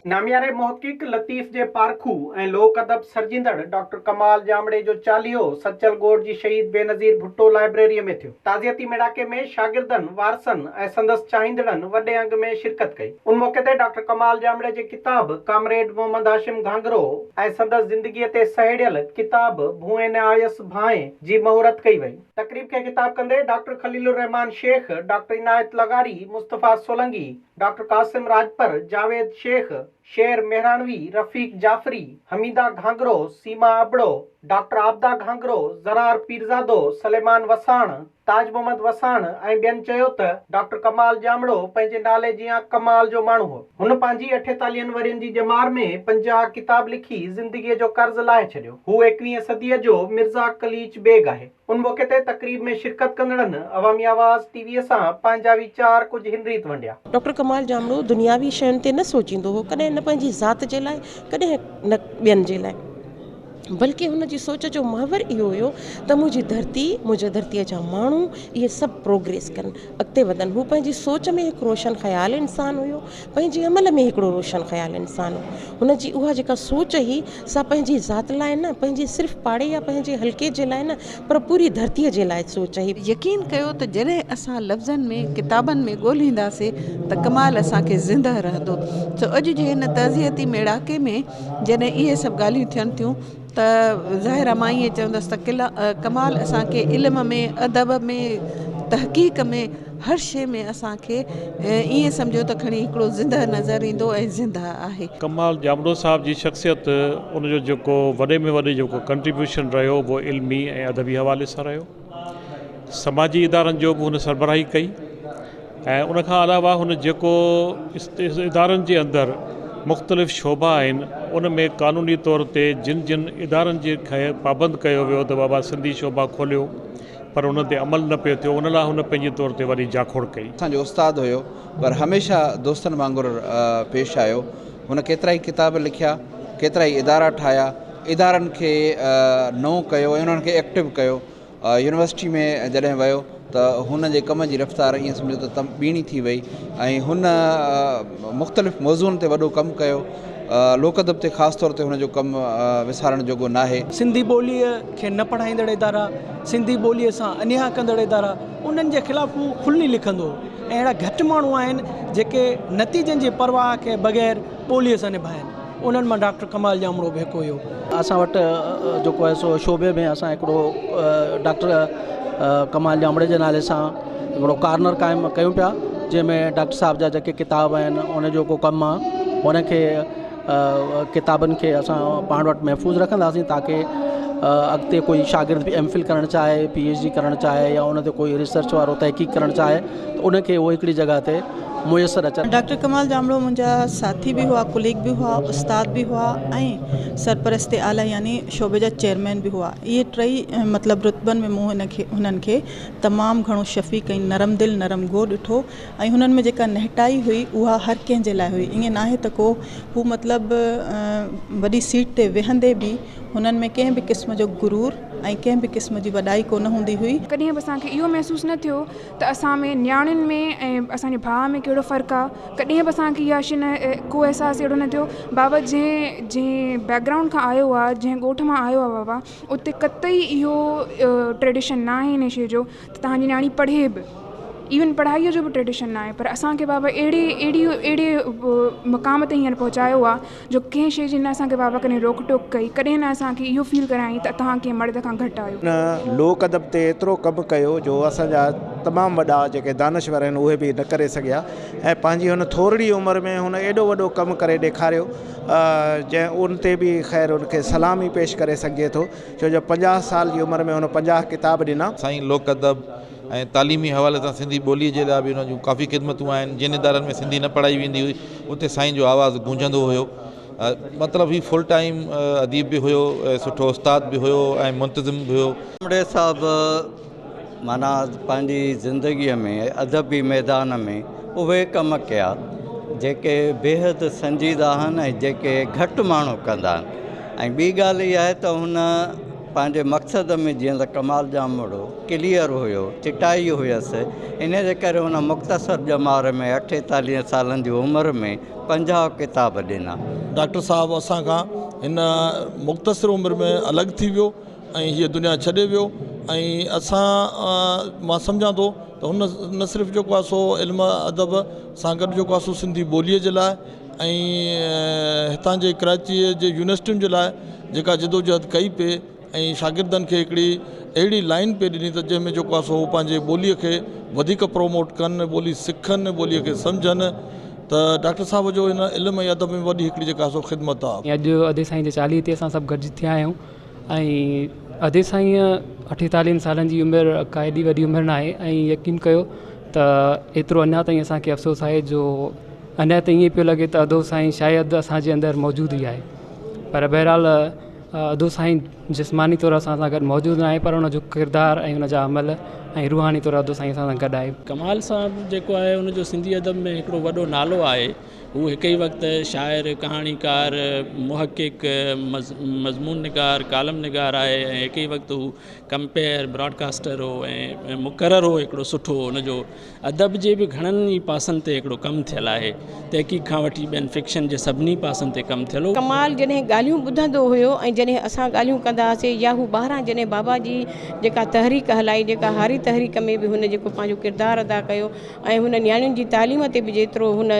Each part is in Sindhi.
نامياري محقق، لطيف جي پارکو ۽ لوڪ ادب سرجيندڙ ڊاڪٽر ڪمال ڄامڙي جو چاليهو سچل ڳوٺ جي شهيد بينظير ڀٽو لائبريريء ۾ ٿيو. تعزيتي ميڙاڪي ۾ شاگردن، وارثن ۽ سندس چاهيندڙن وڏي انگ ۾ شرڪت ڪئي. ان موقعي تي ڊاڪٽر ڪمال ڄامڙي جي ڪتاب ڪامريڊ محمد هاشم گهانگهرو ۽ سندس زندگيء تي سهيڙيل ڪتاب ڀونء نه آيس ڀانء جي مهورت ڪئي وئي. تقريب کي خطاب ڪندي ڊاڪٽر خليل الرحمان شيخ، ڊاڪٽر عنايت لغاري، مصطفيٰ سولنگي، ڊاڪٽر قاسم راڄپر، جاويد شيخ، شير مهراڻوي، رفيق جعفري، حميده گهانگهرو، سيما ابڙو، ڊاڪٽر عابده گهانگهرو، زرار پيرزادو، سليمان وساڻ، تاج محمد وساڻ ۽ ٻين چيو ته ڊاڪٽر ڪمال ڄامڙو پنهنجي نالي جيان ڪمال جو ماڻهو هو. هن پنهنجي اٺيتاليهن ورهين جي ڄمار ۾ 50 ڪتاب لکي زندگيء جو قرض لاهي ڇڏيو. هو ايڪويهين صديء جو مرزا قليچ بيگ آهي. ان موقعي تي تقريب ۾ شرڪت ڪندڙن عوامي آواز ٽي وي سان پنهنجا ويچار ڪجهه هن ريت ونڊيا. ڊاڪٽر ڪمال ڄامڙو دنياوي شين تي نه سوچيندو هو، ڪڏهن نه پنهنجي ذات جي لاء، ڪڏهن نه ٻين جي لاء، بلڪه هن جي سوچ جو محور اهو هيو ته منهنجي ڌرتي، منهنجي ڌرتيء جا ماڻهو اهي سڀ پروگريس ڪن، اڳتي وڌن. هو پنهنجي سوچ ۾ هڪ روشن خيال انسان هيو، پنهنجي عمل ۾ هڪڙو روشن خيال انسان هو. هن جي اها جيڪا سوچ هئي سا پنهنجي ذات لاء نه، پنهنجي صرف پاڙي يا پنهنجي حلقي جي لاء نه پر پوري ڌرتيء جي لاء سوچ هئي. يقين ڪيو ته جڏهن اسان لفظن ۾ ڪتابن ۾ ڳولهينداسي ته ڪمال اسان کي زندهه رهندو. سو اڄ جي هن تعزيتي ميڙاڪي ۾ جڏهن اهي سڀ ڳالهيون ٿين ٿيون ته ظاهر آهي مان ائين چوندس ته ڪمال اسان کي علم ۾ ادب ۾ تحقيق ۾ هر شيء ۾ اسان کي ائين سمجهو ته کڻي هڪڙو زندهه نظر ايندو ۽ زندهه آهي. ڪمال ڄامڙو صاحب جي شخصيت ان جو جيڪو وڏي ۾ وڏي جيڪو ڪنٽريبيوشن رهيو اهو علمي ۽ ادبي حوالي سان رهيو. سماجي ادارن جو به هن سربراهي ڪئي ۽ ان کان علاوه هن جيڪو ادارن جي اندر مختلف شعبا آهن ان ۾ قانوني طور تي جن جن ادارن جي کي پابند ڪيو ويو ته بابا سنڌي شعبا کوليو پر ان تي عمل نه پيو ٿيو ان لاء هن پنهنجي طور تي وڏي جاکوڙ ڪئي. اسان جو استاد هيو پر هميشه دوستن وانگر پيش آيو. هن ڪيترائي ڪتاب لکيا، ڪيترائي ادارا ٺاهيا، ادارن کي نئون ڪيو ۽ انهن کي ايڪٽو ڪيو. يونيورسٽي ۾ جڏهن ويو ته هن جي ڪم جي رفتار ائين سمجهو ته ٻيڻي ٿي وئي ۽ هن مختلف موضوعن تي وڏو ڪم ڪيو. لوڪ ادب تي خاص طور تي هن جو ڪم وسارڻ جوڳو ناهي. سنڌي ٻوليء کي نه پڙهائيندڙ ادارا، سنڌي ٻوليء سان انياء ڪندڙ ادارا، انهن جي خلاف هو کلي لکندو هو ۽ اهڙا گهٽ ماڻهو آهن جيڪي نتيجن جي پرواهه ڪئي بغير ٻوليء سان نڀائين. انهن مان ڊاڪٽر ڪمال ڄامڙو به هڪ هيو. اسان وٽ جيڪو آهي سو شعبي ۾ اسان هڪڙو ڊاڪٽر ڪمال ڄامڙي جي نالي سان هڪڙو ڪارنر قائم ڪيون پيا جنهن ۾ ڊاڪٽر صاحب جا جيڪي ڪتاب آهن ان جو ڪو ڪم آهي ان کي ڪتابن کي اسان پاڻ وٽ محفوظ رکنداسين تاڪه اڳتي ڪوئي شاگرد به ايم فل ڪرڻ چاهي پي ايڇ ڊي ڪرڻ چاهي يا ان تي ڪوئي ريسرچ وارو تحقيق ڪرڻ چاهي ته ان کي اهو هڪڙي جڳهه تي ميسر اچن. ڊاڪٽر ڪمال ڄامڙو منهنجا ساٿي به هئا، ڪليگ به هئا، استاد به هئا ۽ سرپرست اعليٰ يعني شعبي جا چيئرمين به هئا. اهي ٽئي مطلب رتبن ۾ مون هن کي هنن کي تمام گهڻو شفيق ۽ نرم دل نرم گو ڏٺو ۽ هنن ۾ جيڪا نهٺائي هئي اها هر ڪنهن جي لاء هئي. ائين ناهي ته ڪو هو مطلب وڏي سيٽ تي ويهندي به هنن ۾ ڪنهن به قسم جو غرور ۽ ڪنهن به قسم جي وڏائي ڪونه هوندي هئي. ڪڏهن به اسان کي اهو محسوس نه ٿيو ته اسان ۾ نياڻين ۾ ۽ اسان جي ڀاء ۾ ڪهڙو فرق آ ڪڏهن به اسان کي اها شيء نه ڪو احساس اهڙو نه ٿيو بابا جنهن جنهن بيڪ گرائونڊ کان آيو آ جنهن ڳوٺ مان آيو آ بابا اتي قطعي اهو ٽريڊيشن نه آهي ان شيء جو ته توهان جي نياڻي پڙهي به ايون پڙهائيء جو به ٽريڊيشن نه آهي پر اسان کي بابا اهڙي اهڙي اهڙي مقام تي هينئر پهچايو آ جو ڪنهن شيء جي نه اسان کي بابا ڪڏهن روڪ ٽوڪ ڪئي، ڪڏهن نه اسان کي اهو فيل ڪرايائين ته توهان ڪنهن مرد کان گهٽ آهيو. هن لوڪ ادب تي ايترو ڪم ڪيو جو اسان جا تمام وڏا جيڪي دانشور آهن اهي به نه ڪري سگهيا ۽ پنهنجي هن ٿورڙي عمر ۾ هن ايڏو وڏو ڪم ڪري ڏيکاريو جنهن ان تي به خير ان کي سلام ئي پيش ڪري سگهجي ٿو ڇو جو 50 سال جي عمر ۾ هن 50 ڪتاب ڏنا. سائين لوڪ ادب ۽ تعليمي حوالي سان سنڌي ٻوليء جي لاء به هن جون ڪافي خدمتون آهن. جن ادارن ۾ سنڌي نه پڙهائي ويندي هئي، اتي سائين جو آواز گونجندو هيو. مطلب هي فل ٽائيم اديب به هيو، سٺو استاد به هيو ۽ منتظم به هيو. ڄامڙي صاحب معنيٰ پنهنجي زندگيء ۾ ادبي ميدان ۾ اهي ڪم ڪيا، جيڪي بيحد سنجيده آهن ۽ جيڪي گهٽ ماڻهو ڪندا آهن ۽ ٻي ڳالهه اها آهي ته هن. پنهنجي مقصد ۾ جيئن ته ڪمال ڄامڙو ڪليئر هيو، چٽائي هيس، انهيء جي ڪري هن مختصر ڄمار ۾ اٺيتاليهه سالن جي عمر ۾ 50 ڪتاب ڏنا. ڊاڪٽر صاحب اسان کان هن مختصر عمر ۾ الڳ ٿي ويو ۽ هيء دنيا ڇڏي ويو ۽ اسان مان سمجهان ٿو ته هن نه صرف جيڪو آهي سو علم ادب سان گڏ جيڪو آهي سو سنڌي ٻوليء جي لاء ۽ هتان جي ڪراچيء جي يونيورسٽين جي لاء جيڪا جدوجهد ڪئي پئي ۽ شاگردن کي هڪڙي اهڙي لائن پئي ڏني ته جنهن ۾ جيڪو آهي سو هو پنهنجي ٻوليء کي وڌيڪ پروموٽ ڪن ٻولي سکن ٻوليء کي سمجهن ته ڊاڪٽر صاحب جو ان علم ۽ ادب ۾ وڏي هڪڙي جيڪا سو خدمت آهي. اڄ ادي سائين جي چاليهي تي اسان سڀ گڏجي ٿيا آهيون ۽ ادي سائين اٺيتاليهن سالن جي عمر ڪا ايڏي وڏي عمر ناهي ۽ يقين ڪيو ته ايترو اڃا تائين اسان کي افسوس آهي جو اڃا تائين ائين پيو لڳي ته ادو سائين شايد اسان جي اندر موجود ئي آهي پر بهرحال ادو سائين جسماني طور اسان سان گڏ موجود ناهي پر ان جو ڪردار ۽ ان جا عمل ۽ روحاني طور ادو سائين اسان سان گڏ آهي. ڪمال صاحب جيڪو آهي ان جو سنڌي ادب ۾ هڪڙو وڏو نالو آهي. هو هڪ ئي وقت شاعر، ڪهاڻيڪار، محقق، مضمون نگار، ڪالم نگار آهي ۽ هڪ ئي وقت هو ڪمپيئر، براڊ ڪاسٽر هو ۽ مقرر هو هڪڙو سٺو ان جو ادب جي به گهڻن ئي پاسن تي هڪڙو ڪم ٿيل آهي. تحقيق کان وٺي ٻين فڪشن جي سڀني پاسن تي ڪم ٿيل هو. ڪمال جڏهن ڳالهيون ٻڌندو هيو ۽ جڏهن اسان ڳالهيون ڪندا هئاسي يا هو ٻاهران جڏهن بابا جي جيڪا تحريڪ هلائي جيڪا هاري تحريڪ ۾ به هن جيڪو پنهنجو ڪردار ادا ڪيو ۽ هن نياڻين جي تعليم تي به جيترو هن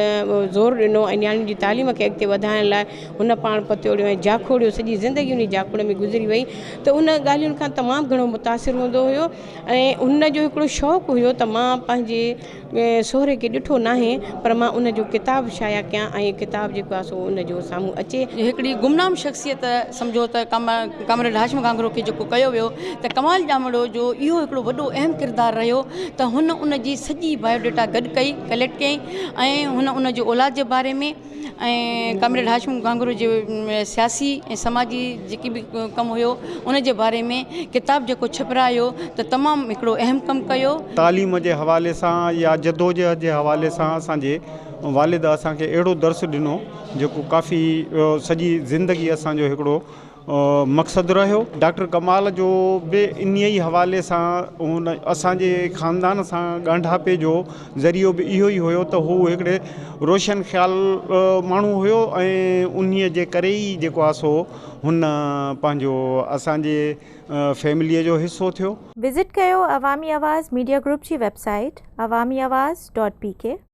زور ڏنو ۽ نياڻين جي تعليم کي اڳتي وڌائڻ لاء هن پاڻ پتوڙيو ۽ جاکوڙيو سڄي زندگي انهي جاکوڙ ۾ گذري وئي ته ان ڳالهين کان تمام گهڻو متاثر هوندو هيو ۽ هن جو هڪڙو شوق هيو ته مان پنهنجي سهري کي ڏٺو ناهي پر مان ان جو ڪتاب شايع ڪيان ۽ ڪتاب جيڪو آهي سو ان جو سامهون اچي. هڪڙي گمنام شخصيت سمجهو ته ڪامريڊ هاشم گهانگهرو کي جيڪو ڪيو ويو ته ڪمال ڄامڙو جو اهو هڪڙو وڏو اهم ڪردار رهيو ته هن ان جي سڄي بايو ڊيٽا گڏ ڪئي ڪليڪٽ ڪيائين ۽ هن ان جي اولاد جي باري ۾ ۽ ڪامريڊ هاشم گهانگهرو جي سياسي ۽ سماجي جيڪي به ڪم هيو ان جي باري ۾ ڪتاب جيڪو ڇپرايو ته تمام هڪڙو اهم ڪم ڪيو. تعليم جي حوالي سان يا جدوجهد جي حوالي سان اسان جي والد اسان کي اهڙو درس ڏنو جيڪو ڪافي سڄي زندگي اسان جو هڪڙو مقصد رهيو. ڊاڪٽر ڪمال جو به انهيء ئي حوالي سان هن اسان جي خاندان سان ڳانڍاپي جو ذريعو به اهو ئي هيو ته هو هڪڙي روشن خيال ماڻهو هيو ۽ انهيء جي ڪري ئي جيڪو آهي سو هن پنهنجو اسان جي فيمليء جو حصو ٿيو. وزٽ ڪيو عوامي آواز ميڊيا گروپ جي website Awami Awaz dot P K.